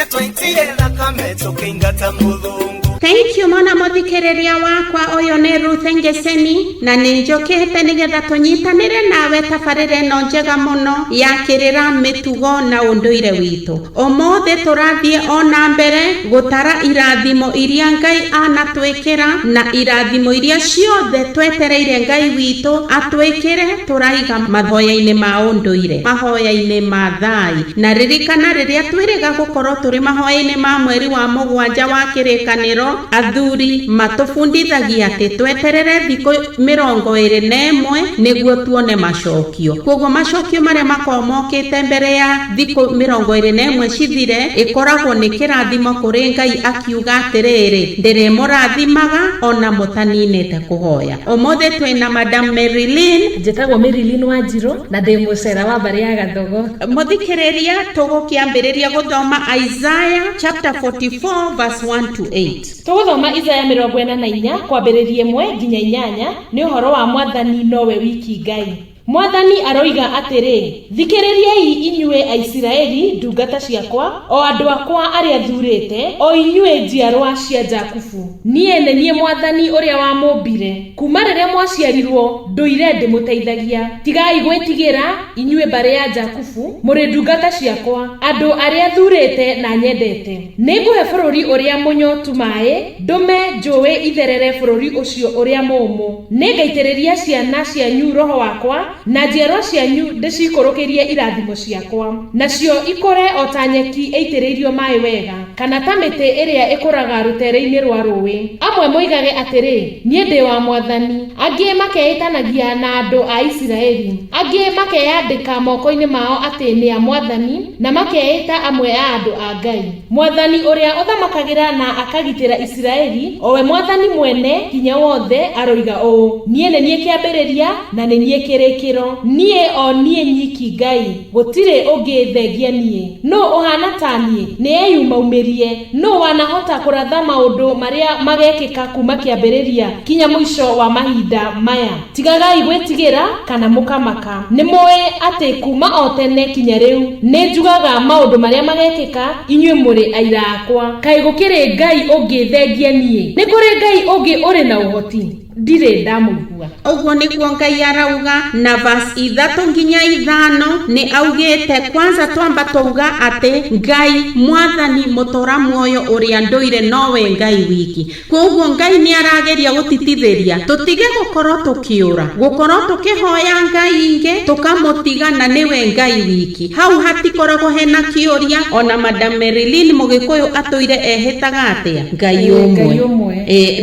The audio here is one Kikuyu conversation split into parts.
Nĩ twaitire thakame tũkĩingata mũthũngũ. Thank you mona mũthikĩrĩria wakwa. Ũyũ nĩ Ruth Ngeseni na nĩ njũkĩte nĩgetha tũnyitanĩre nawe tabarĩra ĩno njega mũno ya kĩrĩra, mĩtugo na ũndũire witũ. Ũmũthĩ tũrathiĩ o na mbere gũtara irathimo iria Ngai anatwĩkĩra na irathimo iria ciothe twetereire Ngai witũ atwĩkĩre. Tũraiga mahoya-inĩ ma ũndũire, mahoya-inĩ ma thai, na ririkana rĩrĩa twĩrĩga gũkorwo tũrĩ mahoya-inĩ ma mweri wa mũgwanja wa kĩrĩkanĩro, athuri matũbundithagia atĩ tweterere thikũ 21 nĩguo tuone macokio. Koguo macokio marĩa makoragwo mokĩte mbere ya thikũ 21 cithire ĩkoragwo nĩ kĩrathimo kũrĩ Ngai, akiuga atĩrĩrĩ, ndĩrĩmũrathimaga ona mũtaninĩte kũhoya. Ũmũthĩ twĩna Madam Marilyn. Njĩtagwo Marilyn Wanjirũ na ndĩ mũcera wa mbarĩ ya Gathogo. Mũthikĩrĩria, tũgũkĩambĩrĩria gũthoma Isaiah chapter 44 verse 1 to 8. Tũgũthoma Isaya 44 kwambĩrĩria 1 nginya 8. Nĩ ũhoro wa Mwathani nowe wiki Ngai. Mwathani aroiga atĩrĩ: "Thikĩrĩriai inyuĩ Aisiraeli ndungata ciakwa, o andũ akwa arĩa thuurĩte, o inyuĩ njiarwa cia Jakubu. Niĩ nĩ niĩ Mwathani ũrĩa wamũmbire. Kuuma rĩrĩa mwaciarirwo ndũire ndĩmũteithagia. Tigai gwĩtigĩra, inyuĩ mbarĩ ya Jakubu, mũrĩ ndungata ciakwa, andũ arĩa thuurĩte na nyendete. Nĩngũhe bũrũri ũrĩa mũnyotu maĩ, ndũme njũĩ itherere bũrũri ũcio ũrĩa mũũmũ. Nĩngaitĩrĩria ciana cianyu roho wakwa, na njiarwa cianyu ndĩcikũrũkĩrie irathimo ciakwa. Nacio ikũre o ta nyeki ĩitĩrĩirio maĩ wega, kana ta mĩtĩ ĩrĩa ĩkũraga rũtere-inĩ rwa rũĩ. Amwe moigage atĩrĩ, 'Niĩ ndĩ wa Mwathani.' Angĩ makeĩtanagia na andũ a Isiraeli. Angĩ makeyandĩka moko-inĩ mao atĩ nĩ a Mwathani, na makeĩta amwe a andũ a Ngai. Mwathani ũrĩa ũthamakagĩra na akagitĩra Isiraeli, o we Mwathani mwene hinya wothe, aroiga ũũ: Niĩ nĩ niĩ kĩambĩrĩria na nĩ niĩ kĩrĩkĩro. Niĩ o niĩ nyiki Ngai, gũtirĩ ũngĩ thengia niĩ. Nũũ ũhaana ta niĩ? Nĩ eyumaumĩrie. Nũũ wanahota kũratha maũndũ marĩa magekĩka kuma kĩambĩrĩria kinya mũico wa mahinda maya? Tigagai gwĩtigĩra kana mũkamaka. Nĩ mũĩ atĩ kuma o tene kinya rĩu nĩ njugaga maũndũ marĩa magekĩka. Inyuĩ mũrĩ aira akwa. Kaĩ gũkĩrĩ Ngai ũngĩ thengia niĩ? Nĩ kũrĩ Ngai ũngĩ ũrĩ na ũhoti? Ndirĩ ndamũigua." Ũguo nĩguo Ngai arauga. Na verse 3 nginya 5 nĩ augĩte, kwanza twamba twauga atĩ Ngai Mwathani mũtũra muoyo ũrĩa ndũire nowe Ngai wiki. Koguo Ngai nĩ arageria gũtitithĩria tũtige gũkorwo tũkĩũra, gũkorwo tũkĩhoya ngai ingĩ, tũkamũtiga na nĩwe Ngai wiki. Hau hatikoragwo hena kĩũria. Ona Madam Marilyn, Mũgĩkũyũ atũire ehĩtaga atĩa? Ngai ũmwe. Ngai ũmwe.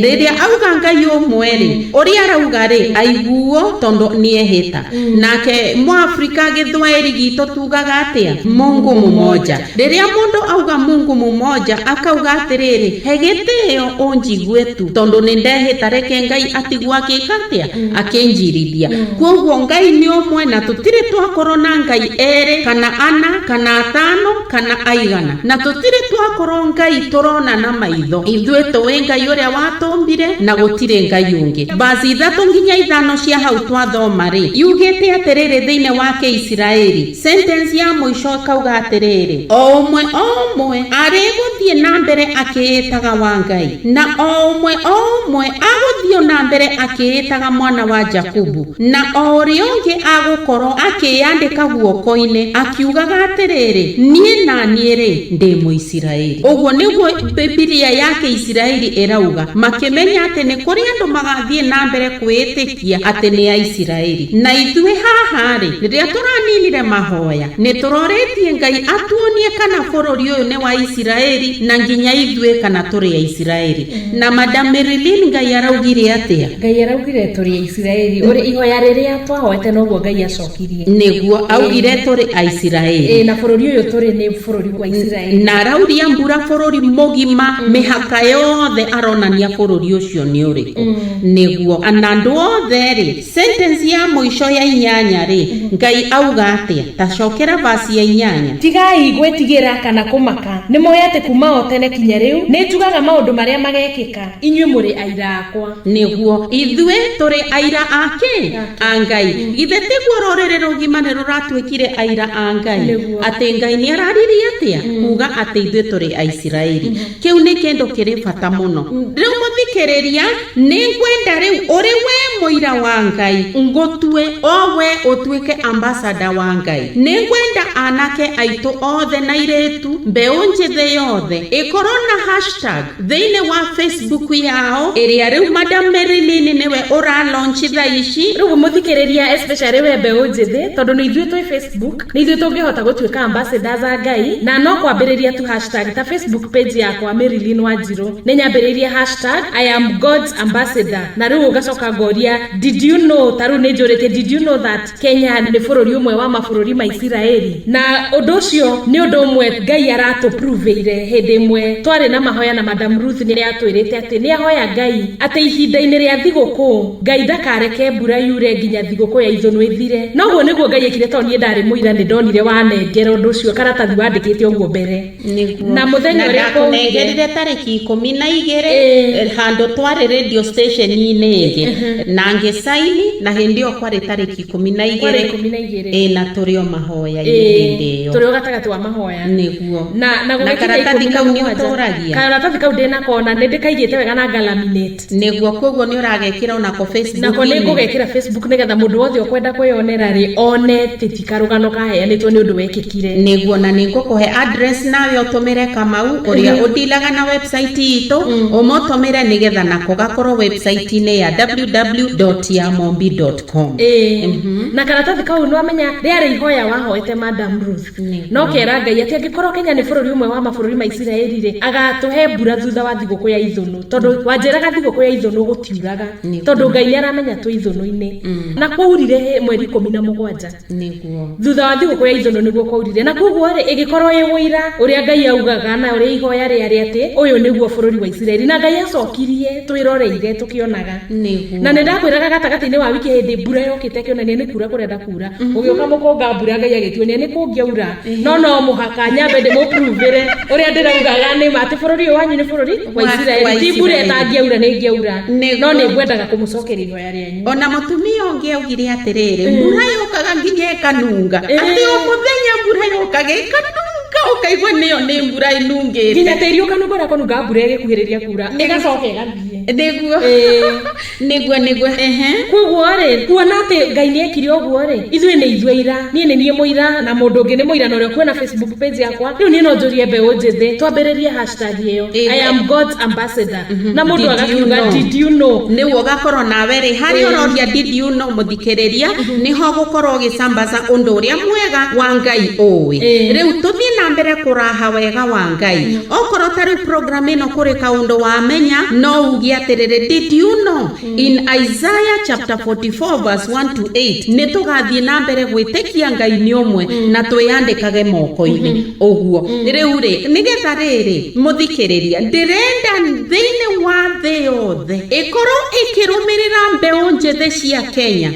Rĩrĩa auga Ngai ũmwe rĩ, ũrĩa arauga rĩ, aiguo tondũ nĩ ehĩta. Nake Mũafrika, Gĩthwaĩri gitũ tugaga atĩa? Mungu mmoja. Rĩrĩa mũndũ auga Mungu mmoja, akauga atĩrĩrĩ, he gĩtĩo ũnjigue tu, tondũ nĩ ndehĩta, reke Ngai atigwo akĩka atĩa, akĩnjirithia. Koguo Ngai nĩ ũmwe na tũtirĩ twakorwo na ngai erĩ kana ana kana atano kana aigana, na tũtirĩ twakorwo ngai tũrona na maitho. Ithuĩ tũĩ Ngai ũrĩa watũmbire na gũtirĩ ngai ũngĩ. Baci 3 nginya 5 cia hau twathoma rĩ, yugĩte atĩrĩrĩ, thĩinĩ wa Kĩisiraeli, sentence ya mũico ĩkauga atĩrĩrĩ, o ũmwe o ũmwe arĩgũthiĩ na mbere akĩĩtaga wa Ngai, na o ũmwe o ũmwe agũthiĩ na mbere akĩĩtaga mwana wa Jakubu, na o ũrĩa ũngĩ agũkorwo akĩyandĩka guoko-inĩ akiugaga atĩrĩrĩ, niĩ na niĩ rĩ, ndĩ Mũisiraeli. Ũguo nĩguo Bibilia ya Kĩisiraeli ĩrauga, makĩmenya atĩ nĩ kũrĩ andũ magathiĩ na mbere kwĩĩtĩkia atĩ nĩ Aisiraeli. Na ithuĩ haha rĩ, rĩrĩa tũraninire mahoya, nĩ tũrorĩtie Ngai atuonie kana bũrũri ũyũ nĩ wa Isiraeli na nginya ithuĩ kana tũrĩ Aisiraeli. Na Madam Marilyn, Ngai araugire atĩa? Ngai araugire tũrĩ Aisiraeli. Ũrĩ ihoya rĩrĩa twahoete, noguo Ngai acokirie. Nĩguo augire tũrĩ Aisiraeli. Ĩ, na bũrũri ũyũ tũrĩ nĩ bũrũri wa Isiraeli. Na arauria mbura bũrũri mũgima, mĩhaka yothe, aronania bũrũri ũcio nĩ ũrĩkũ. Nĩguo na andũ. Andũ othe rĩ, sentence ya mũico ya 8 rĩ, Ngai auga atĩa? Ta cokera verse ya 8. Tigai gwĩtigĩra kana kũmaka, nĩ moĩ atĩ kuma o tene kinya rĩu nĩ njugaga maũndũ marĩa magekĩka, inyuĩ mũrĩ aira akwa. Nĩguo ithuĩ tũrĩ aira ake a Ngai. Githĩ tiguo rũrĩrĩ rũgima nĩ rũratuĩkire aira a Ngai? Nĩguo. Atĩ Ngai nĩ araririe atĩa? Kuga atĩ ithuĩ tũrĩ Aisiraeli. Kĩu nĩ kĩndũ kĩrĩ bata mũno. Rĩu mũthikĩrĩria, nĩ ngwenda rĩu ũrĩ we mũira wa Ngai, ngũtue o we ũtuĩke ambassador wa Ngai. Nĩ ngwenda anake aitũ othe na airĩtu, mbeũ njĩthĩ yothe ĩkorwo na hashtag thĩinĩ wa Facebook yao, ĩrĩa rĩu Madam Marilyn nĩwe ũra launch thaa ici. Rĩu mũthikĩrĩria, especially we mbeũ njĩthĩ, tondũ nĩ ithuĩ twĩ Facebook, nĩ ithuĩ tũngĩhota gũtuĩka ambassadors a Ngai, na no kwambĩrĩria tu hashtag ta Facebook page yakwa Marilyn Wanjiru, nĩ nyambĩrĩirie hashtag I am God's ambassador, na rĩu ũgacoka ngoria did you know, ta rĩu nĩ njũrĩtie did you know that Kenya nĩ bũrũri ũmwe wa mabũrũri ma Isiraeli? Na ũndũ ũcio nĩ ũndũ ũmwe Ngai aratũproveire. Hĩndĩ ĩmwe twarĩ na mahoya na Madam Ruth nĩ atwĩrĩte atĩ nĩ ahoya Ngai atĩ ihinda-inĩ rĩa thigũkũ Ngai ndakareke mbura yure nginya thigũkũ ya ithũnũ ĩthire. Noguo nĩguo Ngai ekire, tondũ niĩ ndarĩ mũira, nĩ ndonire wanengera ũndũ ũcio karatathi wandĩkĩte ũguo mbere. Nĩguo. Na mũthenya na ũrĩa ndakũnengerire tarĩki 12 handũ twarĩ radio station-inĩ ĩngĩ, na ngĩcaini, na hĩndĩ ĩyo kwarĩ tarĩki 12. Kwarĩ 12. Ĩ, na tũrĩ o mahoya-inĩ hĩndĩ ĩyo. Tũrĩ o gatagatĩ wa mahoya. Nĩguo. Na na gũgĩkinya karatathi ikũmi na kau nĩ mũgwanja. ũtũragia? Karatathi kau ndĩnako na nĩ ndĩkaigĩte wega na ngalaminate. Nĩguo, koguo nĩ ũragekĩra onako Facebook. Nako nĩ ngũgekĩra Facebook nĩgetha mũndũ wothe ũkwenda kwĩyonera rĩ, one atĩ ti karũgano kaheanĩtwo, nĩ ũndũ wekĩkire. Nĩguo, na nĩ ngũkũhe address nawe ũtũmĩre Kamau ũrĩa ũdilaga na website itũ, ũmũtũmĩre nĩgetha nako gakorwo website-inĩ ya www.yamombi.com. Ĩĩ. Na karatathi kau nĩwamenya rĩarĩ ihoya wahoete Madam Ruth. Nĩguo. No kera Ngai atĩ angĩkorwo Kenya nĩ bũrũri ũmwe wa mabũrũri ma Isiraeli rĩ, agatũhe mbura thutha wa thigũkũ ya ithũnũ, tondũ wanjĩraga thigũkũ ya ithũnũ gũtiuraga. Nĩguo. Tondũ Ngai nĩ aramenya twĩ ithũnũ-inĩ. Na kwaurire mweri 17. Nĩguo. Thutha wa thigũkũ ya ithũnũ nĩguo kwaurire, na koguo rĩ, ĩgĩkorwo ĩ ũira ũrĩa Ngai augaga na ũrĩa ihoya rĩarĩ atĩ ũyũ nĩguo bũrũri wa Isiraeli, na Ngai acokirie twĩroreire tũkĩonaga. Nĩguo. Na nĩ ndakwĩraga gatagatĩ-inĩ wa wiki hĩndĩ mbura yokĩte ĩkĩonania nĩ kura kũrenda kura, gũgĩũka mũkũnga mbura, Ngai agĩtuonia nĩ kũngĩaura, no mũhaka nyambe ndĩmũpruvĩre ũrĩa ndĩraugaga nĩ ma atĩ bũrũri ũyũ wanyu nĩ bũrũri wa Wa Isiraeli, ti mbura Isiraeli. ĩtangĩaura, nĩ ĩngĩaura. Nĩguo. No nĩ ngwendaga kũmũcokeria ihoya rĩanyu. Ona mũtumia ũngĩ augire atĩrĩrĩ, mbura yũkaga nginya ĩkanunga, atĩ o mũthenya mbura yũkaga ĩkanunga, ũkaigua nĩyo nĩ mbura ĩnungĩte. Nginya tĩri ũkanunga ũrĩa kũnunga mbura ĩgĩkuhĩrĩria kura, ĩgacoka ĩgathiĩ. Nĩguo. Ĩĩ. Nĩguo, ehe. Koguo rĩ, kuona atĩ Ngai nĩ ekire ũguo rĩ, ithuĩ nĩ ithuĩ aira, niĩ nĩ niĩ mũira na mũndũ ũngĩ nĩ mũira na ũrĩa ũkuona Facebook page yakwa. Rĩu niĩ no njũrie mbeũ njĩthĩ twambĩrĩrie hashtag ĩyo Ĩĩ. I am God's ambassador, na mũndũ Did you agakiuga know? Did you know? Nĩguo ũgakorwo nawe rĩ harĩa ũroria did you know, mũthikĩrĩria, nĩho gũkorwo ũgĩcambaca ũndũ ũrĩa mwega wa Ngai ũĩ. Ĩĩ. Rĩu tũthiĩ na mbere kũraha wega wa Ngai. Okorwo ta rĩu program ĩno kũrĩ kaũndũ wamenya, no uge atĩrĩrĩ, did you know in Isaiah chapter 44 verse 1 to 8? Nĩ tũgathiĩ na mbere gwĩtĩkia Ngai nĩ ũmwe na twĩyandĩkage moko-inĩ ũguo. Rĩu rĩ, nĩgetha rĩrĩ mũthikĩrĩria, ndĩrenda thĩinĩ wa thĩ yothe ĩkorwo ĩkĩrũmĩrĩra mbeũ njĩthĩ cia Kenya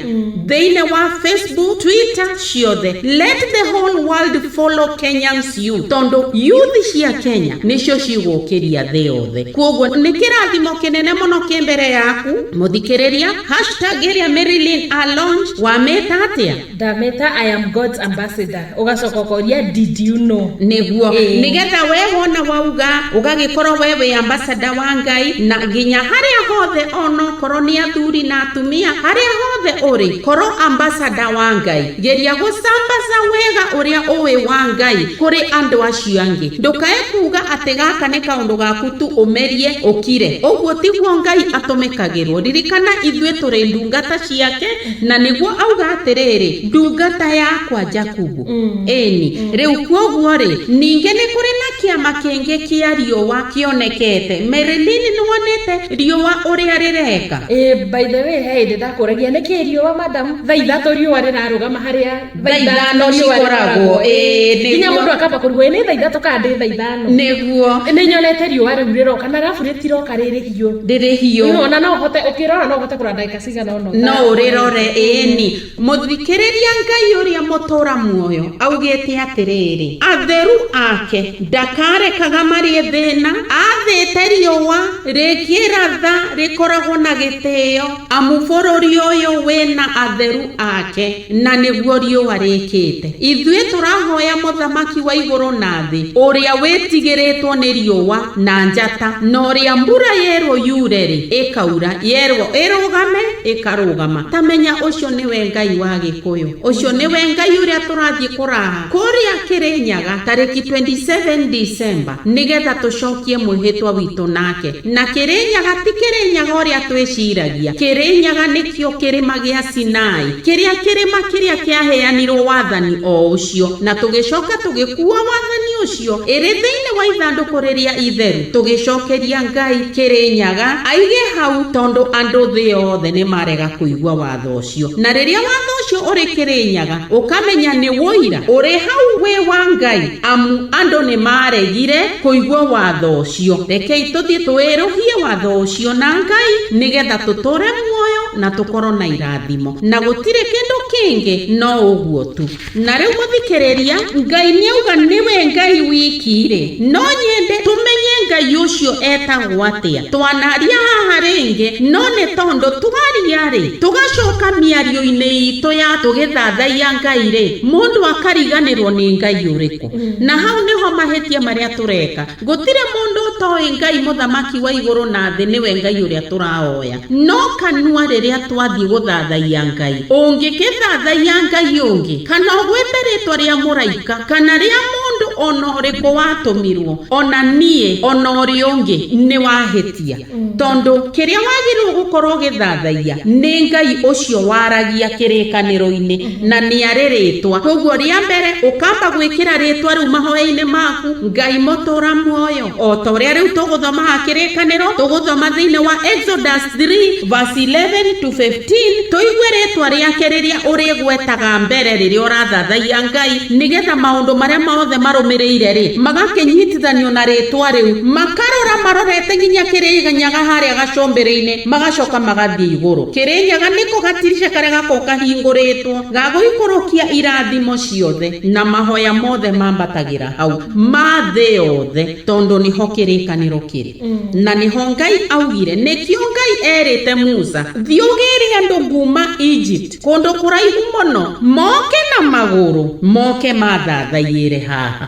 thĩinĩ wa Facebook, Twitter ciothe. Let the whole world follow Kenyans youth, tondũ youth cia Kenya nĩcio cigũkĩria thĩ yothe. Koguo nĩ kĩrathimo kĩnene mũno kĩ mbere yaku mũthikĩrĩria. Hashtag ĩrĩa Marilyn a launch wamĩta atĩa? Ndameta I am God's ambassador, ũgacoka ũkoria did you know? Nĩguo. Ĩĩ. Nĩgetha we wona wauga ũgagĩkorwo we wĩ ambassador wa Ngai, na nginya harĩa hothe onokorwo nĩ athuri na atumia, harĩa hothe ũrĩ, korwo ambassador wa Ngai, geria gũcambaca wega ũrĩa ũĩ wa Ngai kũrĩ andũ acio angĩ. Ndũkae kuga atĩ gaka nĩ kaũndũ gaku tu ũmerie ũkire, ũguo tiguo Ngai atũmĩkagĩrwo. Ririkana ithuĩ tũrĩ ndungata ciake, na nĩguo auga atĩrĩrĩ, ndungata yakwa Jakubu. Ĩni rĩu kuoguo rĩ, ningĩ nĩ kũrĩ na kĩa kĩama kĩngĩ kĩa riũa kĩonekete. Marilyn, nĩwonete riũa ũrĩa rĩreka? Ĩ, by the way, he hĩndĩ ndakũragia nĩkĩ riũa, madam, thaa 3 riũa rĩrarũgama harĩa thaa 5 cikoragwo. Ĩĩ, nginya nĩguo. Mũndũ akamba kũrigwo, ĩ nĩ thaa 3 kana ndĩ thaa 5? Nĩguo. Nĩ nyonete riũa rĩu rĩroka na arabu rĩtiroka rĩrĩ hiũ. Rĩrĩ hiũ. Ona no ũhote ũkĩrora, no ũhote kũrora ndagĩka cigana ũna. No ũrĩrore, ĩni. Mũthikĩrĩria, Ngai ũrĩa mũtũra muoyo augĩte atĩrĩrĩ, atheru ake ndakarekaga marĩe thĩna. Athĩte riũa rĩkĩratha rĩkoragwo na gĩtĩo, amu bũrũri ũyũ wĩna atheru ake, na nĩguo riũa rĩkĩte. Ithuĩ tũrahoya mũthamaki wa igũrũ na thĩ, ũrĩa wĩtigĩrĩtwo nĩ riũa na njata, na ũrĩa mbura yerwo yure rĩ ĩkaura, yerwo ĩrũgame ĩkarũgama. Tamenya ũcio nĩwe Ngai wa Gĩkũyũ, ũcio nĩwe Ngai ũrĩa tũrathiĩ kũraha kũrĩa Kĩrĩnyaga tarĩki 27 December, nĩgetha tũcokie mwĩhĩtwa witũ nake. Na Kĩrĩnyaga ti Kĩrĩnyaga ũrĩa twĩciragia. Kĩrĩnyaga nĩkĩo kĩrĩma gĩa Sinai, kĩrĩa kĩrĩma kĩrĩa kĩaheanirwo wathani o ũcio, na tũgĩcoka tũgĩkua wathani ũcio ĩrĩ thĩinĩ wa ithandũkũ rĩrĩa itheru, tũgĩcokeria Ngai Kĩrĩnyaga aige hau, tondũ andũ thĩ yothe nĩ marega kũigua watho ũcio. Na rĩrĩa watho ũcio ũrĩ Kĩrĩnyaga, ũkamenya nĩ wũira ũrĩ hau wĩ wa Ngai, amu andũ nĩ maregire kũigua watho ũcio. Rekei tũthiĩ twĩrũhie watho ũcio na Ngai, nĩgetha tũtũre muoyo na tũkorwo na irathimo, na gũtirĩ kĩndũ kĩngĩ no ũguo tu. Na rĩu mũthikĩrĩria, Ngai nĩauga nĩwe Ngai wiki rĩ, no nyende tũmenye Ngai ũcio etagwo atĩa. Twanaria haha rĩngĩ, no nĩ tondũ twaria rĩ, tũgacoka mĩario-inĩ itũ ya tũgĩthathaiya Ngai rĩ, mũndũ akariganĩrwo nĩ Ngai ũrĩkũ, na hau nĩho mahĩtia marĩa tũreka. Gũtirĩ mũndũ ũtoĩ Ngai mũthamaki wa igũrũ na thĩ nĩwe Ngai ũrĩa tũraoya, no kanua rĩrĩa twathiĩ gũthathaiya Ngai, ũngĩkĩthathaiya Ngai ũngĩ kana ũgwĩte rĩtwa rĩa mũraika kana rĩa mũndũ ona ũrĩkũ watũmirwo, ona niĩ ona ũrĩa ũngĩ, nĩ wahĩtia, tondũ kĩrĩa wagĩrĩirwo gũkorwo ũgĩthathaiya nĩ Ngai ũcio waragia kĩrĩkanĩro-inĩ, na nĩ arĩ rĩtwa. Koguo rĩa mbere ũkamba gwĩkĩra rĩtwa rĩu mahoya-inĩ maku, Ngai mũtũra muoyo, o ta ũrĩa rĩu tũgũthoma ha kĩrĩkanĩro. Tũgũthoma thĩinĩ wa Exodus 3 verse 11 to 15, tũigue rĩtwa rĩake rĩrĩa ũrĩgwetaga mbere rĩrĩa ũrathathaiya Ngai, nĩgetha maũndũ marĩa mothe marũmĩrĩire rĩ magakĩnyitithanio na rĩtwa rĩu, makarora marorete nginya Kĩrĩnyaga harĩa gacũmbĩrĩ-inĩ, magacoka magathiĩ igũrũ. Kĩrĩnyaga nĩko gatirisha karĩa gakoragwo kahingũrĩtwo gagũikũrũkia irathimo ciothe, na mahoya mothe mambatagĩra hau ma thĩ yothe, tondũ nĩho kĩrĩkanĩro kĩrĩ na nĩho Ngai augire. Nĩkĩo Ngai erĩte Musa, thiĩ ũgĩre andũ nguma Egypt kũndũ kũraihu mũno, moke na magũrũ, moke mathathaiyĩre haha.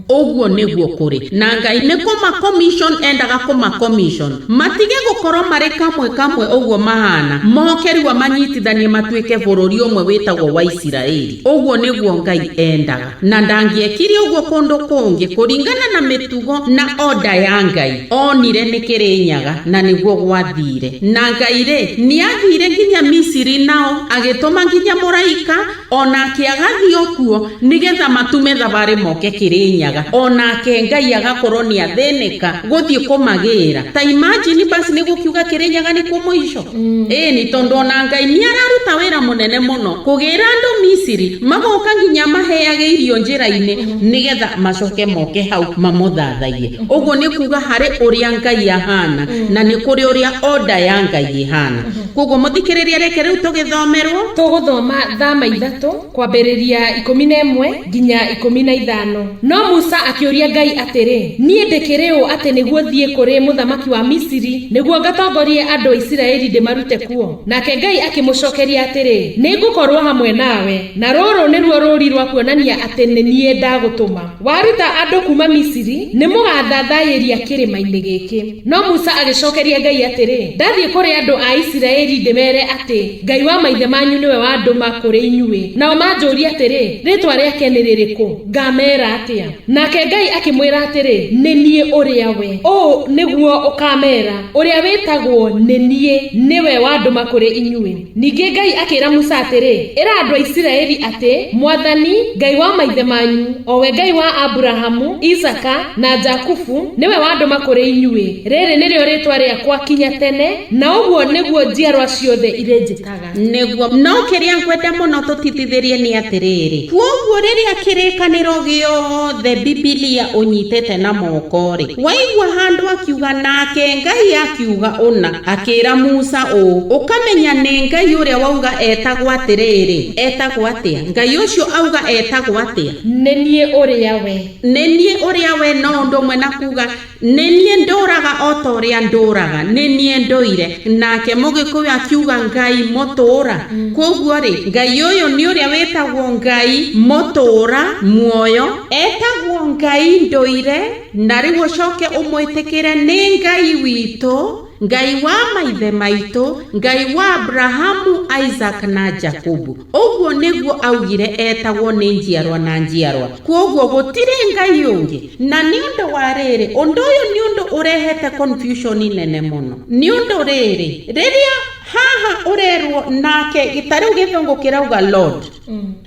Ũguo nĩguo kũrĩ na Ngai nĩ kũma commission, endaga kũma commission matige gũkorwo marĩ kamwe kamwe ũguo mahana, moke rĩu amanyitithanie matuĩke bũrũri ũmwe wĩtagwo wa Isiraeli. Ũguo nĩguo Ngai endaga, na ndangĩekire ũguo kũndũ kũngĩ kũringana na mĩtugo na oda ya Ngai. Onire nĩ Kĩrĩnyaga na nĩguo gwathire. Na Ngai rĩ, nĩ athire nginya Misiri, nao agĩtũma nginya mũraika onake agathiĩ o kuo, nĩgetha matume thabarĩ moke Kĩrĩnyaga. Onake Ngai agakorwo nĩ athĩnĩka gũthiĩ kũmagĩra. Ta imagine basi, nĩ gũkiuga Kĩrĩnyaga nĩkuo mũico. Ĩni, tondũ ona Ngai nĩ araruta wĩra mũnene mũno kũgĩra andũ Misiri, magoka nginya maheage irio njĩra-inĩ, nĩgetha macoke moke hau mamũthathaiye. Ũguo nĩ kuga harĩ ũrĩa Ngai ahana, na nĩ kũrĩ ũrĩa oda ya Ngai ĩhana. Koguo mũthikĩrĩria, reke rĩu tũgĩthomerwo. Tũgũthoma Thama 3 kwambĩrĩria 11 nginya 15. No Musa akĩũria Ngai atĩrĩ, niĩ ndĩkĩrĩ ũ atĩ nĩguo thiĩ kũrĩ mũthamaki wa Misiri nĩguo ngatongorie andũ a Isiraeli ndĩmarute kuo? Nake Ngai akĩmũcokeria atĩrĩ, nĩ ngũkorwo hamwe nawe, na rũrũ nĩruo rũũri rwa kuonania atĩ nĩ niĩ ndagũtũma. Waruta andũ kuma Misiri, nĩ mũgathathayĩria kĩrĩma-inĩ gĩkĩ. No Musa agĩcokeria Ngai atĩrĩ, ndathiĩ kũrĩ andũ a Isiraeli ndĩmeere atĩ, 'Ngai wa maithe manyu nĩwe wandũma kũrĩ inyuĩ. Inyuĩ. Nao manjũrie atĩrĩ, 'Rĩĩtwa rĩake nĩ rĩrĩkũ?' Ngaameera atĩa? Nake Ngai akĩmwĩra atĩrĩ, 'Nĩ niĩ ũrĩa we. Ũũ nĩguo ũkaameera, 'Ũrĩa wĩtagwo nĩ niĩ nĩwe wandũma kũrĩ inyuĩ. Ningĩ Ngai akĩra Musa atĩrĩ, Ĩra andũ a Isiraeli atĩ, 'Mwathani, Ngai wa maithe manyu, o we Ngai wa Aburahamu, Isaaka, na Jakubu, nĩwe wandũma kũrĩ inyuĩ. Rĩrĩ nĩrĩo rĩĩtwa rĩakwa kinya tene, na ũguo nĩguo njiarwa ciothe irĩnjĩtaga. Nĩguo. No kĩrĩa ngwenda mũno tũtitithĩrie nĩ atĩrĩrĩ, kwoguo rĩrĩa kĩrĩkanĩro gĩothe Bibilia ũnyitĩte na moko-rĩ, waigua handũ akiuga nake Ngai akiuga ũna, akĩra Musa ũũ, ũkamenya nĩ Ngai ũrĩa wauga etagwo atĩrĩrĩ, etagwo atĩa? Ngai ũcio auga etagwo atĩa? Nĩ niĩ ũrĩa we. Nĩ niĩ ũrĩa we no ũndũ ũmwe na kuga nĩ niĩ ndũraga o ta ũrĩa ndũraga, nĩ niĩ ndũire. Nake Mũgĩkũyũ akiuga Ngai mũtũũra. Kwoguo rĩ, Ngai ũyũ nĩ ũrĩa wĩtagwo Ngai mũtũũra muoyo, etagwo Ngai ndũire, na rĩu ũcoke ũmwĩtĩkĩre nĩ Ngai witũ, Ngai wa maithe maitũ, Ngai wa Abrahamu, Isaac na Jakubu. Ũguo nĩguo augire etagwo nĩ njiarwa na njiarwa. Kwoguo gũtirĩ Ngai ũngĩ. Na nĩ ũndũ wa rĩrĩ, ũndũ ũyũ nĩ ũndũ ũrehete confusion nene mũno. Nĩ ũndũ rĩrĩ, rĩrĩa haha ũrerwo nake, ta rĩu gĩthũngũ kĩrauga Lord,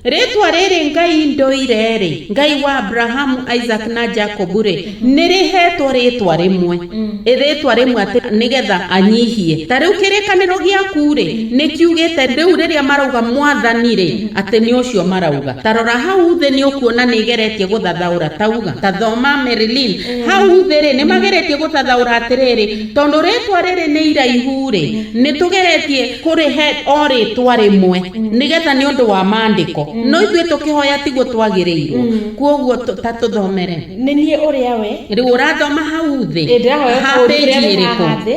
rĩtwa rĩrĩ Ngai ndũire rĩ, Ngai wa Abrahamu, Isaac na Jacob rĩ, nĩ rĩhetwo rĩtwa rĩmwe, rĩtwa rĩmwe atĩ nĩgetha anyihie. Ta rĩu kĩrĩkanĩro gĩaku rĩ, nĩ kiugĩte rĩu rĩrĩa marauga mwathani rĩ, atĩ nĩ ũcio marauga. Ta rora hau thĩ nĩ ũkuona nĩ ĩgeretie gũthathaũra tauga. Ta thoma Marilyn, hau thĩ rĩ, nĩ mageretie gũthathaũra atĩrĩrĩ, tondũ rĩtwa rĩrĩ nĩ iraihu rĩ, nĩ tũgeretie kũrĩhe o rĩtwa rĩmwe nĩgetha nĩ ũndũ wa maandĩko. No ithuĩ tũkĩhoya tiguo twagĩrĩirwo. Kwoguo ta tũthomere. Nĩ niĩ ũrĩa we. Rĩu ũrathoma hau thĩ? Ĩ, ndĩrahoya Ha ũtaũri page ũrĩa wĩ ĩrĩkũ? haha thĩ.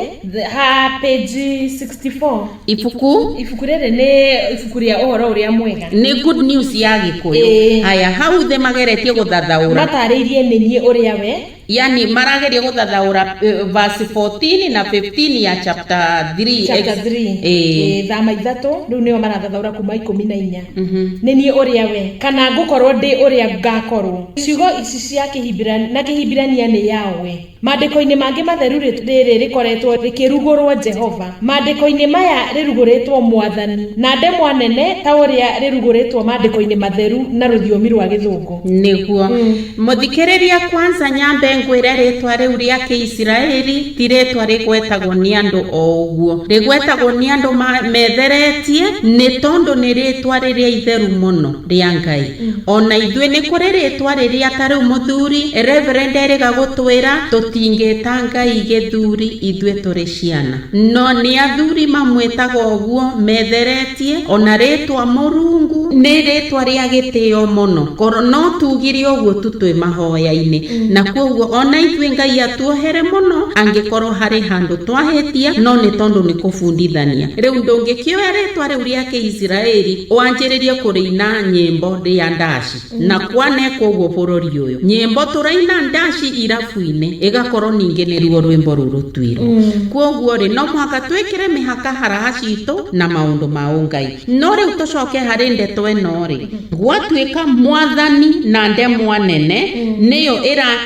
Ha page 64. Ibuku? Ibuku rĩrĩ nĩ ibuku rĩa ũhoro ũrĩa mwega. Nĩ good news ya Gĩkũyũ. Ĩĩ. Haya, hau thĩ mageretie gũthathaũra. Matarĩirie nĩ niĩ ũrĩa we. Yani marageria gũthathaũra verse 14 na 15 ya chapter 3. Chapter 3. Ĩĩ. Ĩĩ, thama ithatũ rĩu nĩo marathathaũra kuma 14. Nĩ niĩ ũrĩa we, kana ngũkorwo ndĩ ũrĩa ngakorwo. Ciugo ici cia Kĩhibirania na Kĩhibirania nĩ Yahweh. Maandĩko-inĩ mangĩ matheru rĩrĩ rĩkoretwo rĩkĩrugũrwo Jehova. Maandĩko-inĩ maya rĩrugũrĩtwo Mwathani na ndemwa nene ta ũrĩa rĩrugũrĩtwo maandĩko-inĩ matheru na rũthiomi rwa Gĩthũngũ. Nĩguo. Mũthikĩrĩria kwanza nyambe ngwĩre rĩtwa rĩu rĩa Kĩisiraeli ti rĩtwa rĩgwetagwo nĩ andũ o ũguo. Rĩgwetagwo nĩ andũ metheretie nĩ tondũ nĩ rĩtwa rĩrĩa itheru mũno rĩa Ngai. Ona ithuĩ nĩ kũrĩ rĩtwa rĩrĩa ta rĩu mũthuri Reverend erĩga gũtwĩra tũtingĩta Ngai gĩthuri ithuĩ tũrĩ ciana. No nĩ athuri mamwĩtaga ũguo metheretie, ona rĩtwa Mũrungu nĩ rĩtwa rĩa gĩtĩo mũno. Korwo no tugire ũguo tu twĩ mahoya-inĩ. Na kwoguo ona ithuĩ Ngai atuohere mũno angĩkorwo harĩ handũ twahĩtia, no nĩ tondũ nĩ kũbundithania. Rĩu ndũngĩkĩoya rĩtwa rĩu rĩa Kĩisiraeli wanjĩrĩrie kũrĩina nyĩmbo rĩa ndaci. Na kwanekwo ũguo bũrũri ũyũ, nyĩmbo tũraina ndaci irabu-inĩ ĩgakorwo ningĩ nĩruo rwĩmbo rũrũtuirwo. Kwoguo rĩ, no mũhaka twĩkĩre mĩhaka haraha citũ na maũndũ ma ũngai. No rĩu tũcoke harĩ ndeto ĩno rĩ, gwatuĩka mwathani na ndemwa nene nĩyo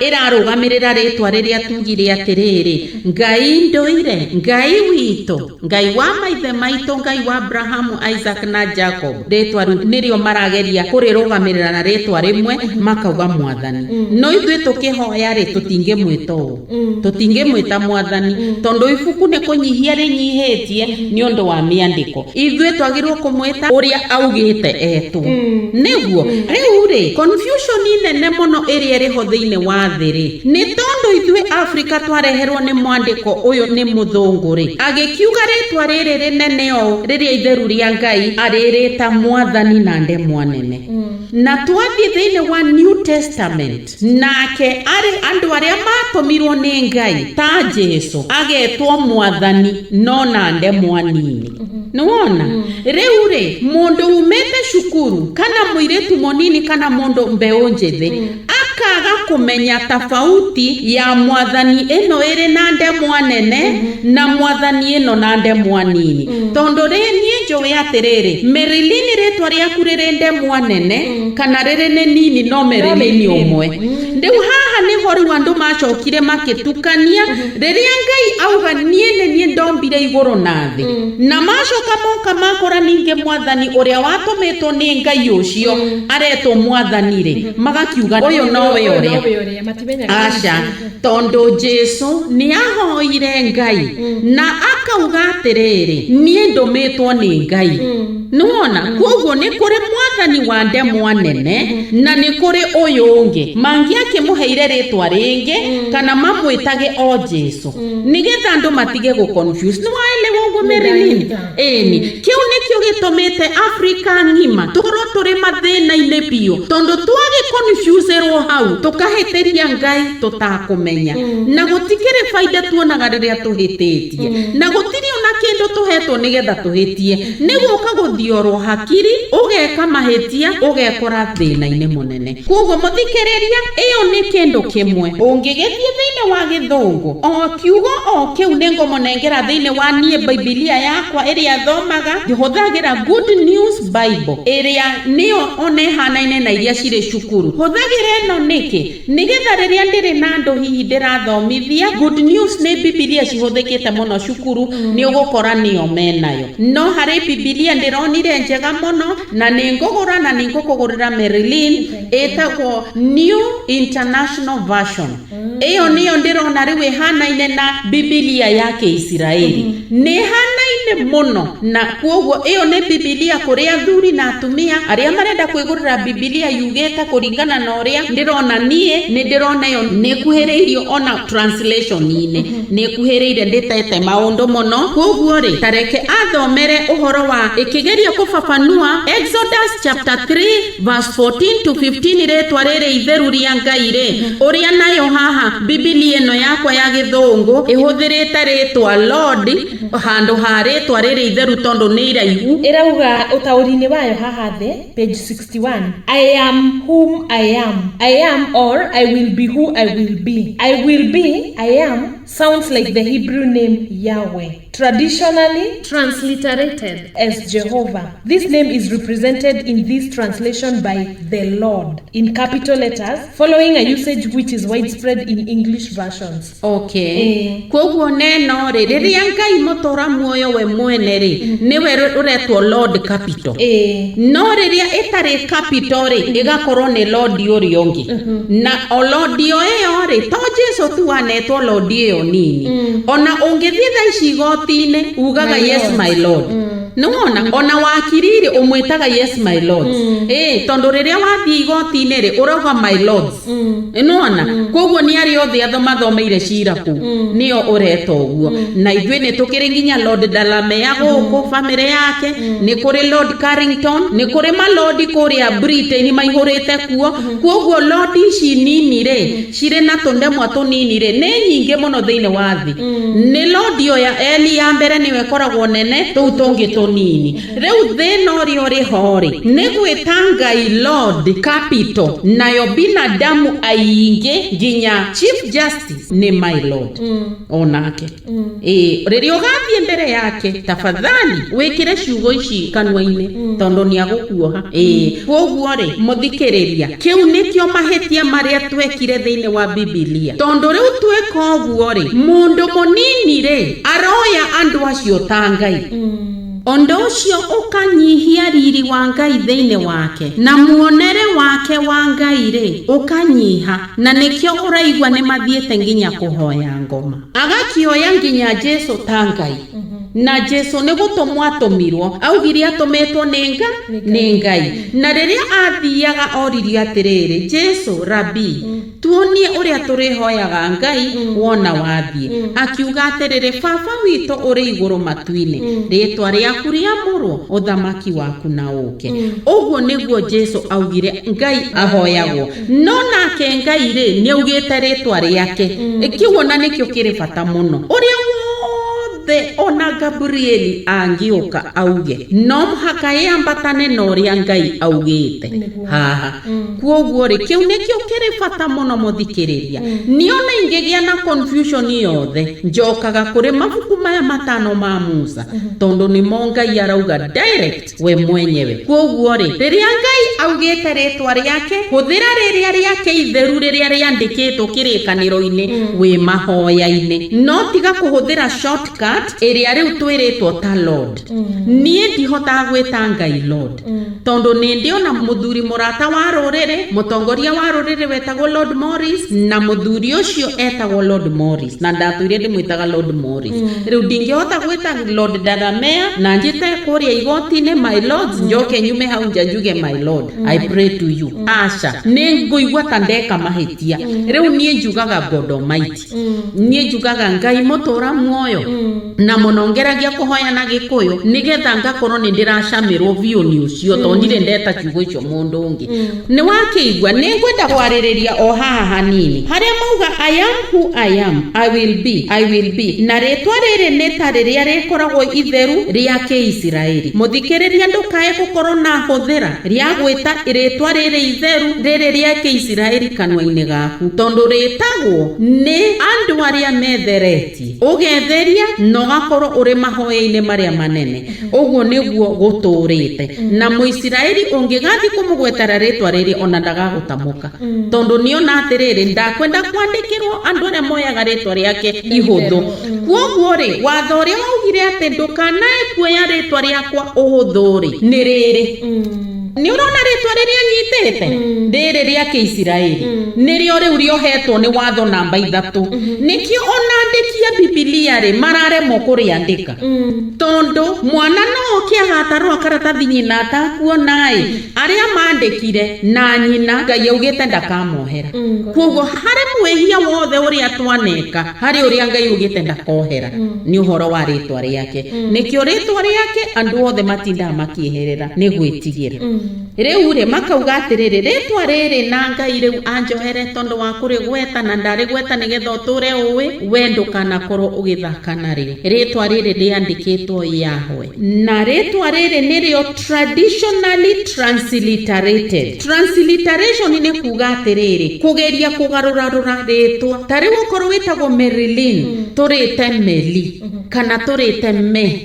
ĩrarũgamĩrĩra rĩtwa rĩrĩa tugire atĩrĩrĩ, Ngai ndũire, Ngai witũ, Ngai wa maithe maitũ, Ngai wa Abrahamu, Isaac na Jacob. Rĩtwa rĩu nĩrĩo marageria kũrĩrũgamĩrĩra na rĩtwa rĩmwe makauga mwathani. No ithuĩ tũkĩhoya rĩ, tũtingĩmwĩta ũũ. Tũtingĩmwĩta mwathani tondũ ibuku nĩ kũnyihia rĩnyihĩtie nĩ ũndũ wa mĩandĩko. Ithuĩ twagĩrĩirwo kũmwĩta ũrĩa augĩte etwo. Nĩguo. Rĩu rĩ, confusion nene mũno ĩrĩa ĩrĩho thĩinĩ wa thĩ rĩ, nĩ tondũ ithuĩ Afrika twareherwo nĩ mwandĩko ũyũ nĩ mũthũngũ rĩ, agĩkiuga rĩtwa rĩrĩ rĩnene ũũ rĩrĩa itheru rĩa Ngai arĩrĩta mwathani na ndemwa nene. Na twathiĩ thĩinĩ wa New Testament, nake arĩ andũ arĩa matũmirwo nĩ Ngai ta Jesu agetwo mwathani no na ndemwa nini. Nĩwona? Rĩu rĩ, mũndũ umĩte cukuru kana mũirĩtu mũnini kana mũndũ mbeũ njĩthĩ akaga kũmenya tofauti ya mwathani ĩno ĩrĩ na ndemwa nene na mwathani ĩno na ndemwa nini. Tondũ rĩ niĩ njũĩ atĩrĩrĩ, Marilyn rĩtwa rĩaku rĩrĩ ndemwa nene kana rĩrĩ nĩ nini, no Marilyn ũmwe. Rĩu haha nĩho rĩu andũ macokire makĩtukania rĩrĩa Ngai auga niĩ nĩ niĩ ndombire igũrũ na thĩ, na macoka moka makora ningĩ mwathani ũrĩa watũmĩtwo nĩ Ngai ũcio aretwo mwathani rĩ, magakiuga ũyũ nowe ũrĩa. Nowe ũrĩa matimenyaga. Aca, tondũ Jesu nĩ ahoire Ngai na akauga atĩrĩrĩ, niĩ ndũmĩtwo nĩ Ngai. Nĩwona, koguo nĩ kũrĩ mwathani wa ndemwa nene na nĩ kũrĩ ũyũ ũngĩ. Mangĩakĩmũheire rĩtwa rĩngĩ kana mamwĩtage o Jesu nĩgetha andũ matige gũ confuse. Nĩ waelewa ũguo, Marilyn? Ndanyita. Ĩni, kĩu nĩkĩo gĩtũmĩte Afrika ng'ima tũkorwo tũrĩ mathĩna-inĩ biũ, tondũ twagĩ confuse-rwo hau tũkahĩtĩria Ngai tũtakũmenya, na gũtikĩrĩ baida tuonaga rĩrĩa tũhĩtĩtie, na gũtirĩ ona kĩndũ tũhetwo nĩgetha tũhĩtie. Nĩ gũka gũthiorwo hakiri, ũgeka mahĩtia, ũgekora thĩna-inĩ mũnene. Koguo mũthikĩrĩria, ĩyo nĩ kĩndũ kĩmwe. Ũngĩgĩthiĩ thĩinĩ wa gĩthũngũ, o kiugo o kĩu nĩ ngũmũnengera thĩinĩ wa niĩ Bibilia yakwa ĩrĩa thomaga, hũthagĩra Good News Bible ĩrĩa nĩyo ona ĩhanaine na iria cirĩ cukuru. Hũthagĩra ĩno nĩkĩ? Nĩgetha rĩrĩa ndĩrĩ na andũ hihi ndĩrathomithia, Good News nĩ Bibilia cihũthĩkĩte mũno cukuru, nĩ ũgũkora nĩyo menayo. No harĩ Bibilia ndĩronire njega mũno na nĩ ngũgũra na nĩ ngũkũgũrĩra, Marilyn, ĩtagwo New International Version. Ĩyo nĩyo ndĩrona rĩu ĩhanaine na Bibilia ya Kĩisiraeli, nĩ ĩhanaine mũno, na kuoguo ĩyo nĩ Bibilia kũrĩ athuri na atumia arĩa marenda kwĩgũrĩra Bibilia yugĩte kũringana na ũrĩa ndĩrona niĩ. Nĩ ndĩrona ĩyo nĩ ĩkuhĩrĩirio, ona translation-inĩ nĩ ĩkuhĩrĩire, ndĩtete maũndũ mũno. Koguo rĩ, tareke athomere ũhoro wa ĩkĩgeria kũfafanua Exodus chapter 3 verse 14 to 15, rĩtwa rĩrĩ itheru rĩa Ngai rĩ, ũrĩa nayo haha Bibilia ĩno yakwa ya gĩthũngũ ĩhũthĩrĩte rĩtwa Lord handũ ha rĩtwa rĩrĩ itheru, tondũ nĩ iraihu. Ĩrauga ũtaũri-inĩ wayo haha thĩ, page 61, "I am whom I am. I am or I will be who I will be. I will be I am sounds like the Hebrew name Yahweh, traditionally transliterated as Jehovah. This name is represented in this translation by the Lord in capital letters, following a usage which is widespread in English versions." Okay. Koguo neno rĩ, rĩrĩa Ngai mũtũra muoyo we mwene rĩ, nĩwe ũretwo Lord capital. No rĩrĩa ĩtarĩ capital rĩ, ĩgakorwo nĩ Lord ũrĩa ũngĩ. Na o Lord o ĩyo rĩ, to Jesu tu wanetwo Lord ĩyo nini. Ona ũngĩthiĩ thaa ici igoti-inĩ ugaga, "My "Yes, Lord." my Lord." Nĩwona, ona wakiri rĩ, ũmwĩtaga "Yes, my Lord." Tondũ rĩrĩa wathiĩ igoti-inĩ rĩ, ũrauga "My Lords." Nĩwona, koguo nĩ arĩa othe mathomeire cira kũu nĩo ũreta ũguo. Na ithuĩ nĩ tũkĩrĩ nginya Lord Dalamea gũkũ bamĩrĩ yake, nĩ kũrĩ Lord Carrington, nĩ kũrĩ malordi kũrĩa Britain maihũrĩte kuo. Koguo lord ici nini rĩ, cirĩ na tũndemwa tũnini rĩ, nĩ nyingĩ mũno thĩinĩ wa thĩ. Nĩ lord ĩyo ya L ya mbere nĩyo ĩkoragwo nene, tũu tũngĩ tũnini. Rĩu thĩna ũrĩa ũrĩ ho rĩ, nĩ gwĩta Ngai Lord capital, nayo binadamu aingĩ nginya Chief Justice nĩ "my Lord" onake. Ĩĩ, rĩrĩa ũgathiĩ mbere yake, tafadhali wĩkĩre ciugo ici kanua-inĩ, tondũ nĩ agũkuoha. Ĩĩ, koguo rĩ, mũthikĩrĩria, kĩu nĩkĩo mahĩtia marĩa twekire thĩinĩ wa Bibilia, tondũ rĩu tweka ũguo rĩ, mũndũ mũnini rĩ aroya andũ acio ta Ngai. Ũndũ ũcio ũkanyihia riri wa Ngai thĩinĩ wake, na muonere wake wa Ngai rĩ ũkanyiha, na nĩkĩo ũraigua nĩ mathiĩte nginya kũhoya ngoma, agakĩoya nginya Jesu ta Ngai. Na Jesu nĩ gũtũmwo atũmirwo, augire atũmĩtwo nĩ Ngai. Na rĩrĩa athiaga oririo atĩrĩrĩ, "Jesu, rabi, tuonie ũrĩa tũrĩhoyaga Ngai wona wathiĩ." Akiuga atĩrĩrĩ, "Baba witũ ũrĩ igũrũ matu-inĩ, rĩtwa rĩaku rĩamũrwo, ũthamaki waku na ũke." Ũguo nĩguo Jesu augire Ngai ahoyagwo. No nake Ngai rĩ, nĩ augĩte rĩtwa rĩake. Kĩu ona nĩkĩo kĩrĩ bata mũno, ũrĩa wothe wothe ona Gabrieli angĩũka auge no mũhaka ĩambatane na ũrĩa Ngai augĩte haha. Kuoguo rĩ, kĩu nĩkĩo kĩrĩ bata mũno mũthikĩrĩria. Niĩ ona ingĩgĩa na confusion yothe, njokaga kũrĩ mabuku maya matano ma Musa, tondũ nĩmo Ngai arauga direct we mwenyewe. Kuoguo rĩ, rĩrĩa Ngai augĩte rĩtwa rĩake, hũthĩra rĩrĩa rĩake itheru rĩrĩa rĩandĩkĩtwo kĩrĩkanĩro-inĩ wĩ mahoya-inĩ, no tiga kũhũthĩra shortcut ĩrĩa rĩu twĩrĩtwo ta Lord. Niĩ ndihotaga gwĩta Ngai Lord, tondũ nĩ ndĩona mũthuri mũrata wa rũrĩrĩ, mũtongoria wa rũrĩrĩ wetagwo Lord Morris, na mũthuri ũcio etagwo Lord Morris, na ndatũire ndĩmwĩtaga Lord Morris. Rĩu ndingĩhota gwĩta Lord Daramea na njĩte kũrĩa igoti-inĩ my lords, njoke nyume hau nja njuge my lord, I pray to you. Aca, nĩ ngũigua ta ndeka mahĩtia. Rĩu niĩ njugaga God Almighty, niĩ njugaga Ngai mũtũra muoyo, na mũno ngeragia kũhoya na Gĩkũyũ nĩgetha ngakorwo nĩ ndĩracamĩrwo biũ nĩ ũcio, tondũ ndirĩ ndeta ciugo icio mũndũ ũngĩ. Nĩ wakĩigua? Nĩ ngwenda kwarĩrĩria o haha hanini harĩa mauga I am who I am, I will be, I will be. Na rĩtwa rĩrĩ nĩ ta rĩrĩa rĩkoragwo itheru rĩa Kĩisiraeli. Mũthikĩrĩria, ndũkae gũkorwo na hũthĩra rĩa gwĩta rĩtwa rĩrĩ itheru rĩrĩ rĩa Kĩisiraeli kanua-inĩ gaku, tondũ rĩtagwo nĩ andũ arĩa metheretie. Ũgetheria na ũgakorwo ũrĩ mahoya-inĩ marĩa manene. Ũguo nĩguo gũtũrĩte. Na Mũisiraeli ũngĩgathiĩ kũmũgwetera rĩtwa rĩrĩ, ona ndagagũtamũka, tondũ nĩona atĩrĩrĩ, ndakwenda kwandĩkĩrwo andũ arĩa moyaga rĩtwa rĩake ihũthũ. Kuoguo rĩ, watho ũrĩa waugire atĩ ndũkanae kuoya rĩtwa rĩakwa ũhũthũ rĩ, nĩ rĩrĩ. Nĩ ũrona rĩtwa rĩrĩa nyitĩte rĩrĩ rĩa Kĩisiraeli nĩrĩo rĩu rĩohetwo nĩ watho namba 3. Nĩkĩo ona andĩki a Bibilia rĩ mararemwo kũrĩandĩka, tondũ mwana no oke agatarũra karatathi nyina atakuona ĩ, arĩa mandĩkire na nyina Ngai augĩte ndakamohera. Kuoguo harĩ mwĩhia wothe ũrĩa twaneka, harĩ ũrĩa Ngai augĩte ndakohera nĩ ũhoro wa rĩtwa rĩake. Nĩkĩo rĩtwa rĩake andũ othe matindaga makĩeherera nĩ gwĩtigĩra. Rĩu rĩ, makauga atĩrĩrĩ, rĩtwa rĩrĩ na Ngai rĩu anjohere tondũ wa kũrĩgweta, na ndarĩgweta nĩgetha ũtũre ũĩ we ndũkanakorwo ũgĩthaka narĩo. Rĩtwa rĩrĩ rĩandĩkĩtwo Yahweh, na rĩtwa rĩrĩ nĩrĩo traditionally transliterated. Transliteration nĩ kuga atĩrĩrĩ, kũgeria kũgarũrarũra rĩtwa. Ta rĩu okorwo wĩtagwo Marilyn, tũrĩte Meli, kana tũrĩte me,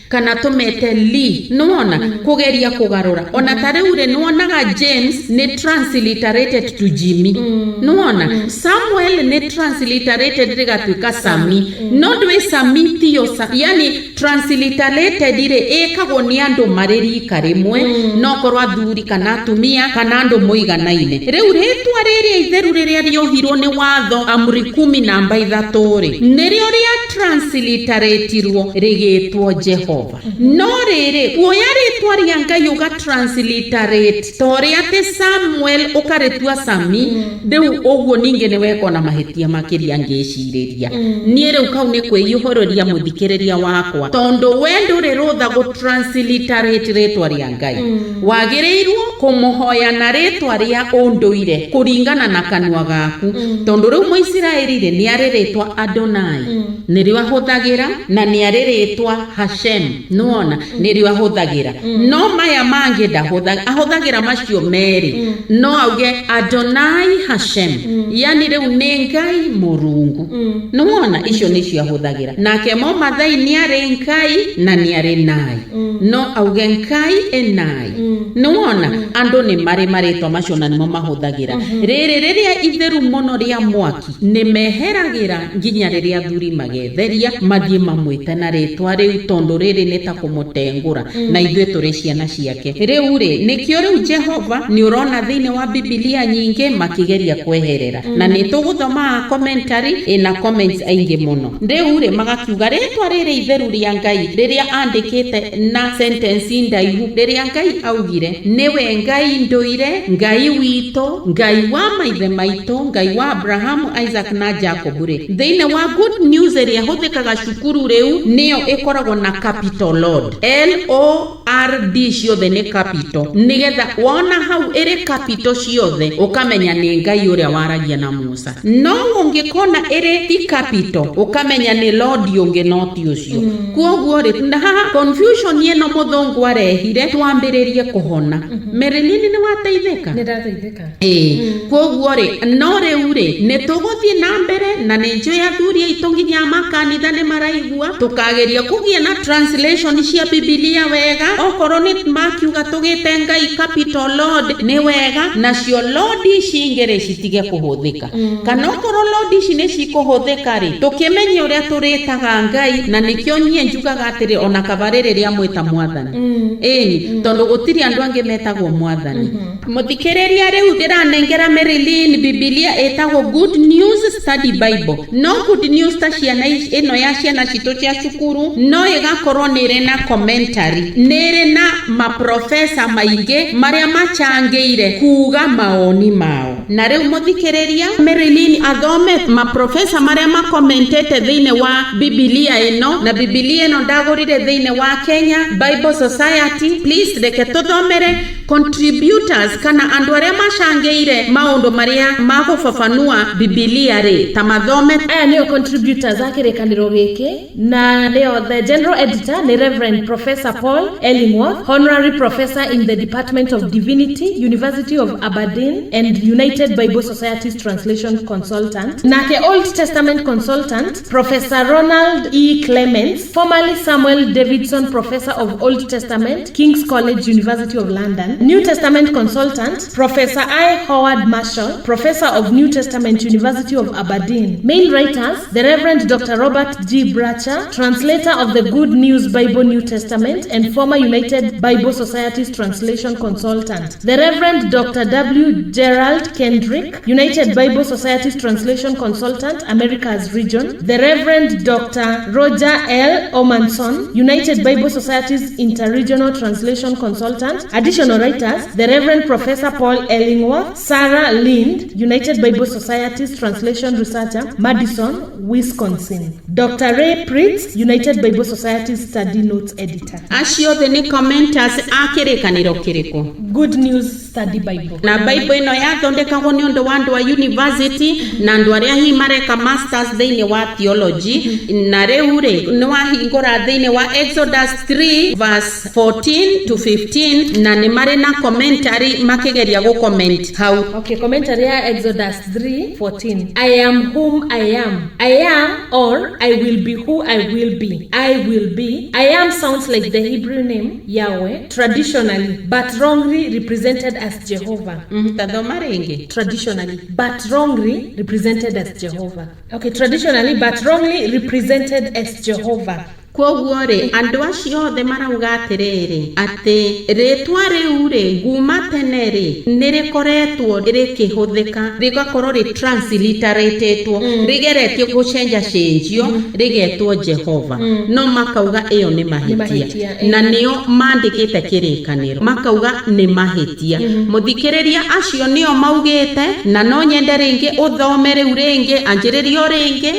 kana tũmete li. Nĩwona kũgeria kũgarũra? Ona ta rĩu rĩ, nĩwonaga James nĩ transliterated to Jimmy, nĩwona Samuel nĩ transliterated rĩgatuĩka Sami, no ndwĩ Sami tiyo yani transliterated rĩ, ĩkagwo nĩ andũ marĩ rika rĩmwe, no korwo athuri kana atumia kana andũ mũiganaine. Rĩu rĩtwa rĩrĩa itheru rĩrĩa rĩohirwo nĩ watho amri 10 namba 3 rĩ, nĩrĩo rĩa transliteratirwo rĩgĩtwo Jehova. No rĩrĩ, kuoya rĩtwa rĩa Ngai ũga transliterate ta ũrĩa atĩ Samuel ũkarĩtua Sami, rĩu ũguo ningĩ nĩ weka ona mahĩtia makĩria. Ngĩcirĩria niĩ rĩu kau nĩ kwĩihũrĩria mũthikĩrĩria wakwa, tondũ we ndũrĩ rũtha gũ transliterate rĩtwa rĩa Ngai. Wagĩrĩirwo kũmũhoya na rĩtwa rĩa ũndũire kũringana na kanua gaku, tondũ rĩu Mũisiraeli rĩ, nĩ arĩ rĩtwa Adonai nĩrĩo ahũthagĩra, na nĩ arĩ rĩtwa Hashem, nĩwona nĩrĩo ahũthagĩra, no maya mangĩ ndahũthagĩra. Ahũthagĩra macio merĩ, no auge Adonai Hashem, yani rĩu nĩ Ngai Mũrungu, nĩwona icio nĩcio ahũthagĩra. Nake Momathai nĩ arĩ Ngai na nĩ arĩ Nai, no auge Ngai enai. Nĩwona andũ nĩ marĩ marĩtwa macio na nĩmo mahũthagĩra. Rĩrĩ rĩrĩa itheru mũno rĩa mwaki nĩ meheragĩra nginya rĩrĩa athuri magetheria mathiĩ mamwĩte na rĩtwa rĩu, tondũ rĩrĩ nĩ ta kũmũtengũra, na ithuĩ tũrĩ ciana ciake. Rĩu rĩ, nĩkĩo rĩu Jehova nĩ ũrona thĩinĩ wa Bibilia nyingĩ makĩgeria kweherera, na nĩ tũgũthoma commentary ĩna comments aingĩ mũno. Rĩu rĩ, magakiuga rĩtwa rĩrĩ itheru rĩa Ngai rĩrĩa andĩkĩte na sentence ndaihu, rĩrĩa Ngai augire nĩwe Ngai ndũire, Ngai witũ, Ngai wa maithe maitũ, Ngai wa Abrahamu, Isaac na Jacob rĩ, thĩinĩ wa Good News ĩrĩa ĩhũthĩkaga cukuru rĩu nĩyo ĩkoragwo na capital capital Lord, L O R D ciothe nĩ capital, nĩgetha wona hau ĩrĩ capital ciothe ũkamenya nĩ Ngai ũrĩa waragia na Musa. No ũngĩkona ĩrĩ ti capital, ũkamenya nĩ Lord ũngĩ no ti ũcio. Kwoguo rĩ, na haha confusion ĩno mũthũngũ arehire twambĩrĩrie kũhona. Marilyn, nĩ wateithĩka? Nĩ ndateithĩka. Ĩĩ, kwoguo rĩ, no rĩu rĩ, nĩ tũgũthiĩ na mbere, na nĩ njũĩ athuri aitũ nginya makanitha nĩ maraigua, tũkageria kũgĩa na translation cia Bibilia wega. Okorwo nĩ makiuga tũgĩte Ngai capital Lord nĩ wega, nacio Lord ici ingĩ rĩ citige kũhũthĩka, kana okorwo Lord ici nĩ cikũhũthĩka rĩ, tũkĩmenye ũrĩa tũrĩtaga Ngai. Na nĩkĩo niĩ njugaga atĩrĩ, ona kaba rĩrĩ rĩa mwĩta mwathani, ĩni, tondũ gũtirĩ andũ angĩ metagwo mwathani. Mũthikĩrĩria, rĩu ndĩranengera Marilyn Bibilia ĩtagwo Good News Study Bible. No Good News ta ciana ĩno ya ciana citũ cia cukuru, no ĩgakorwo nĩ ĩrĩ na commentary, nĩ ĩrĩ na maprofesa maingĩ marĩa machangĩire kuga maoni mao. Na rĩu mũthikĩrĩria, Marilyn athome maprofesa marĩa makomentete thĩinĩ wa Bibilia ĩno. Na Bibilia ĩno ndagũrire thĩinĩ wa Kenya Bible Society. Please reke tũthomere contributors kana andũ arĩa macangĩire maũndũ marĩa magũbabanua Bibilia rĩ, ta mathome. Aya nĩo contributors a kĩrĩkanĩro gĩkĩ, na nĩo the general editor nĩ Reverend Professor Paul Ellingworth, honorary professor in the Department of Divinity, University of Aberdeen, and United Bible Society's translation consultant. Nake Old Testament consultant, Professor Ronald E. Clements, formerly Samuel Davidson Professor of Old Testament, King's College, University of London. New Testament consultant, Professor I. Howard Marshall, Professor of New Testament, University of Aberdeen. Main writers, the Reverend Dr. Robert G. Bratcher, translator of the Good News Bible New Testament and former United Bible Society's translation consultant. The Reverend Dr. W. Gerald Kendrick, United Bible Society's translation consultant, Americas region. The Reverend Dr. Roger L. Omanson, United Bible Society's interregional translation consultant. Additional writers, the Reverend Professor Paul Ellingworth, Sarah Lind, United Bible Society's translation researcher, Madison, Wisconsin. Dr. Ray Pritz, United Bible Society's study notes editor. Acio othe nĩ commenters a kĩrĩkanĩro kĩrĩkũ? Good News Study Bible. Na Bible ĩno yathondekagwo nĩ ũndũ wa andũ a university na andũ arĩa hihi mareka masters thĩinĩ wa theology. Na rĩu rĩ, nĩ wahingũra thĩinĩ wa Exodus 3 verse 14 to 15, na nĩ marĩ na commentary makĩgeria gũ comment hau. Okay, commentary ya Exodus 3:14. I am whom I am. I am, or I will be who I will be. I will be. I am sounds like the Hebrew name Yahweh traditionally, but wrongly represented as Jehovah. Tathoma rĩngĩ. Traditionally, but wrongly represented as Jehovah. Okay, traditionally, but wrongly represented as Jehovah. Kwoguo rĩ, andũ acio othe marauga atĩrĩrĩ, atĩ rĩtwa rĩu rĩ, nguma tene rĩ, nĩ rĩkoretwo rĩkĩhũthĩka, rĩgakorwo rĩ transliteratĩtwo, rĩgeretio gũcenja cenjio, rĩgetwo Jehova, no makauga ĩyo nĩ mahĩtia. Mahĩtia, Na nĩo mandĩkĩte kĩrĩkanĩro, makauga nĩ mahĩtia. Mũthikĩrĩria, acio nĩo maugĩte, na no nyende rĩngĩ ũthome rĩu rĩngĩ, anjĩrĩrio rĩngĩ.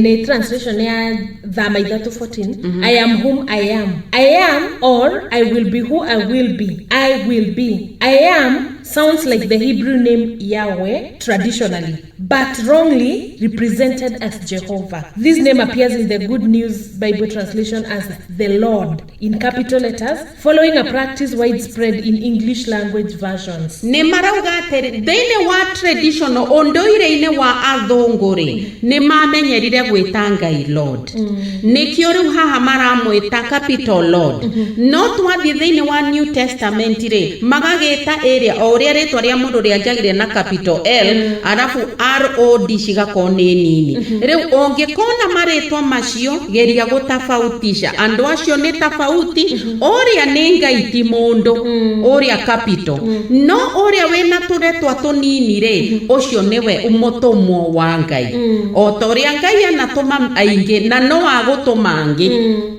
Nĩ translation ya Thama 3:14. I am whom I am. I am, or I will be who I will be. I will be. I am sounds like the Hebrew name Yahweh traditionally, but wrongly represented as Jehovah. This name appears in the Good News Bible translation as the Lord in capital letters, following a practice widespread in English language versions. Nĩ marauga atĩrĩ, thĩinĩ wa traditional ũndũire-inĩ wa athũngũ rĩ, nĩ mamenyerire gwĩta Ngai Lord, nĩkĩo rĩu haha maramwĩta capital Lord. No twathiĩ thĩinĩ wa New Testament rĩ, magagĩta ĩrĩa o ũrĩa rĩtwa rĩa mũndũ rĩanjagĩrĩria na capital L, arabu ROD cigakorwo nĩ nini. Rĩu ũngĩkona marĩtwa macio, geria gũtabautisha andũ acio nĩ tabauti. Ũrĩa nĩ Ngai ti mũndũ, ũrĩa capital, no ũrĩa wĩna tũretwa tũnini rĩ, ũcio nĩwe mũtũmwo wa Ngai, o ta ũrĩa Ngai anatũma aingĩ na no agũtũma angĩ.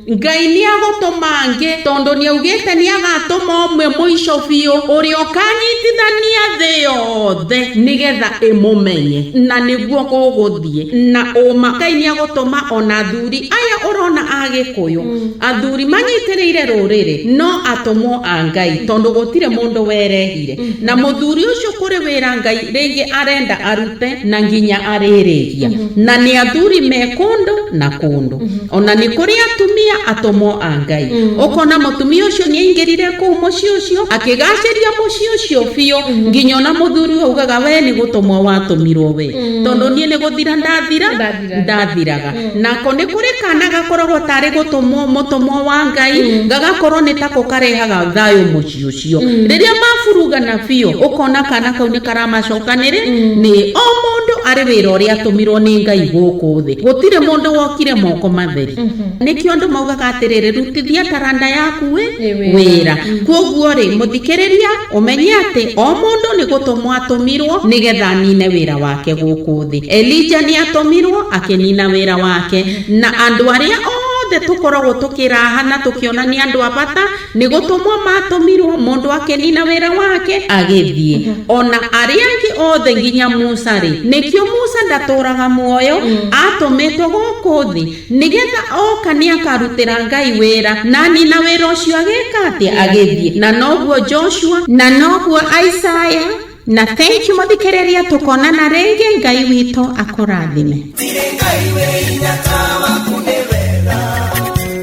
Ngai nĩ agũtũma angĩ, tondũ nĩ augĩte nĩ agatũma ũmwe mũico biũ ũrĩa ũkanyitithania. Akĩbatithania thĩ yothe nĩgetha ĩmũmenye, na nĩguo gũgũthiĩ na ũma. Ngai nĩ agũtũma ona athuri aya ũrona Agĩkũyũ, athuri manyitĩrĩire rũrĩrĩ, no atũmwo a Ngai, tondũ gũtirĩ mũndũ werehire. Na mũthuri ũcio kũrĩ wĩra Ngai rĩngĩ arenda arute na nginya arĩrĩkia, na nĩ athuri me kũndũ na kũndũ. Ona nĩ kũrĩ atumia atũmwo a Ngai. Ũkona mũtumia ũcio nĩ aingĩrire kũu mũciĩ ũcio, akĩgacĩria mũciĩ ũcio biũ, nginya ona mũthuri ũyũ augaga, we nĩ gũtũmwo watũmirwo we, tondũ niĩ nĩ gũthira ndathira. Ndathiraga. Ndathiraga. Nako nĩ kũrĩ kana gakoragwo tarĩ gũtũmwo, mũtũmwo wa Ngai, gagakorwo nĩ tako karehaga thayũ mũciĩ ũcio. Rĩrĩa maburugana biũ, ũkona kana kau nĩ karamacokanĩrĩ. Nĩ o mũndũ arĩ wĩra ũrĩa atũmirwo nĩ Ngai gũkũ thĩ. Gũtirĩ mũndũ wokire moko matheri. Nĩkĩo andũ maugaga atĩrĩrĩ, rutithia taranda yaku wĩ Nĩ wĩra. Wĩra. Koguo rĩ, mũthikĩrĩria, ũmenye atĩ o mũndũ nĩ gũtũmwo atũmirwo nĩgetha anine wĩra wake gũkũ thĩ. Elija nĩ atũmirwo akĩnina wĩra wake, na andũ arĩa othe tũkoragwo tũkĩraha na tũkĩona nĩ andũ a bata nĩ gũtũmwo matũmirwo, mũndũ akĩnina wĩra wake agĩthiĩ. Ona arĩa angĩ othe nginya Musa rĩ, nĩkĩo Musa ndatũraga muoyo, atũmĩtwo gũkũ thĩ nĩgetha oka nĩ akarutĩra Ngai wĩra, na nina wĩra ũcio agĩka atĩa? Agĩthiĩ. Na noguo Joshua, na noguo Isaya. Na thank you mũthikĩrĩria, tũkonana rĩngĩ. Ngai witũ akũrathime. Tirĩ Ngai wĩ hinya ta waku, nĩ wega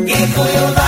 Gĩkũyũ.